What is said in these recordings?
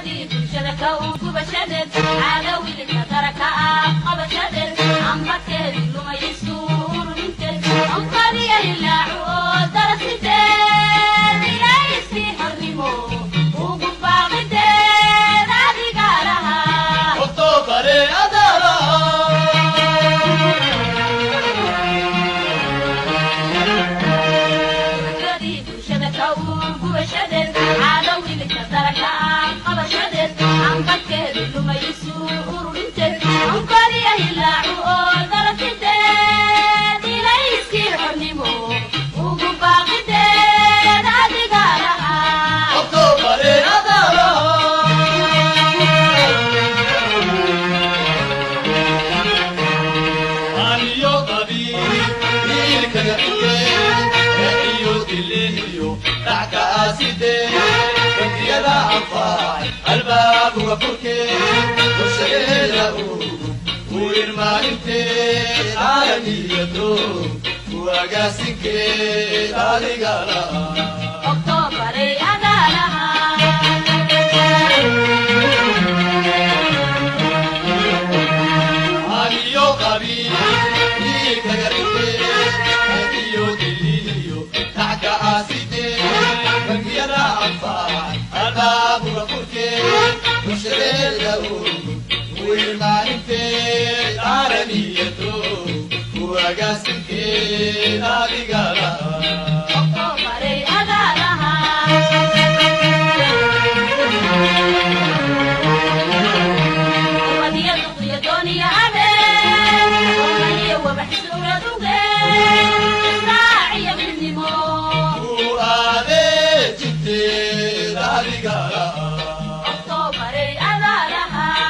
Ururadii bulshada ka ugubashadeed caadawilka daraka ah qabashadeed ambadkeedii lumaysu ururinteed onqadiya hilaacu oo darasinteed ilayskii xornimo ugu baaqideed adiga lahaa. Oktobare adala. Ururadii bulshada ka ugubashadeed caadawilka daraka ah qabashadeed ambadkeedii lumaysu ururinteed onqadiya hilaacu oo darasinteed ilayskii xornimo ugu baaqideed adiga lahaa. Oktobare adala. Aniyo qabiilkaga xigee iyo dilihiyo dhacka aasidee bangiyada anfaacay albaabuga furkee bulshadeeda ugu maalinteed caalamiyato agaasinkeed adiga lahaa. Oktoobaray adaa lahaa. Aniyo qabiilkaga xigee iyo dilihiyo dhacka aasidee bangiyada anfaacay albaabuga furkee bulshadeeda ugu maalinteed caalamiyato agaasinkeed adiga lahaa. Oktoobaray adaa lahaa. Wadiya duqdiya dooniya habeen, wamaniya wabax suuraduge, israaciya midnimo. Ku adeejinteed adiga lahaa. Oktoobaray adaa lahaa.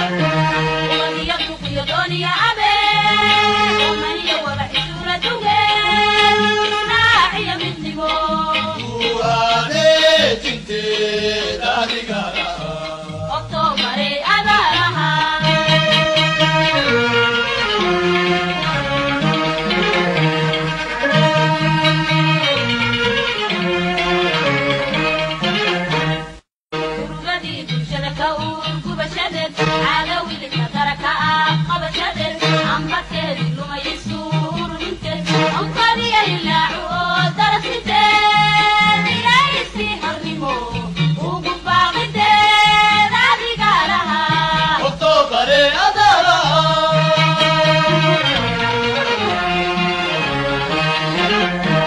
Wadiya duqdiya dooniya habeen, wamaniya wabax suuraduge, israaciya midnimo. Ku adeejinteed adiga lahaa. Oktoobaray adaa lahaa. Ururadii bulshada ka ugubashadeed caadawilka daraka ah qabashadeed ambadkeedii lumaysu ururinteed onqadiya hilaacu oo darasinteed ilayskii xornimo ugu baaqideed adiga lahaa. Oktobare adaa lahaa.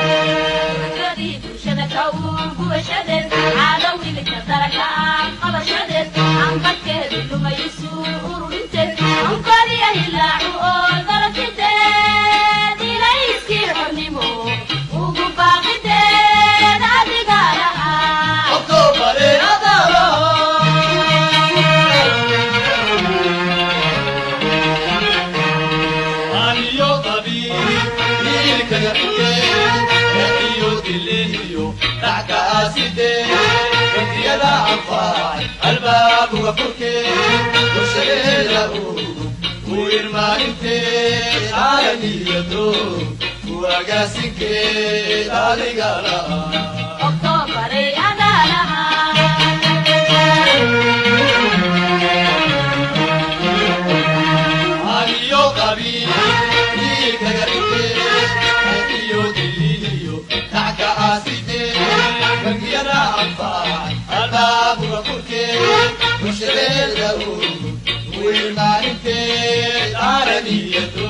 Ururadii bulshada ka ugubashadeed caadawilka daraka ah qabashadeed ambadkeedii lumaysu ururinteed onqadiya hilaacu oo darasinteed ilayskii xornimo ugu baaqideed adiga lahaa. Oktobare adaa lahaa. Aniyo qabiilkaga xigee iyo dilihiyo dhacka aasidee bangiyada anfaacay albaabuga furkee bulshadeeda ugu maalinteed caalamiyato agaasinkeed adiga lahaa. Oktoobaray adaa lahaa. Aniyo qabiilkaga xigee iyo dilihiyo dhacka aasidee bangiyada anfaacay albaabuga furkee bulshadeeda ugu maalinteed caalamiyato.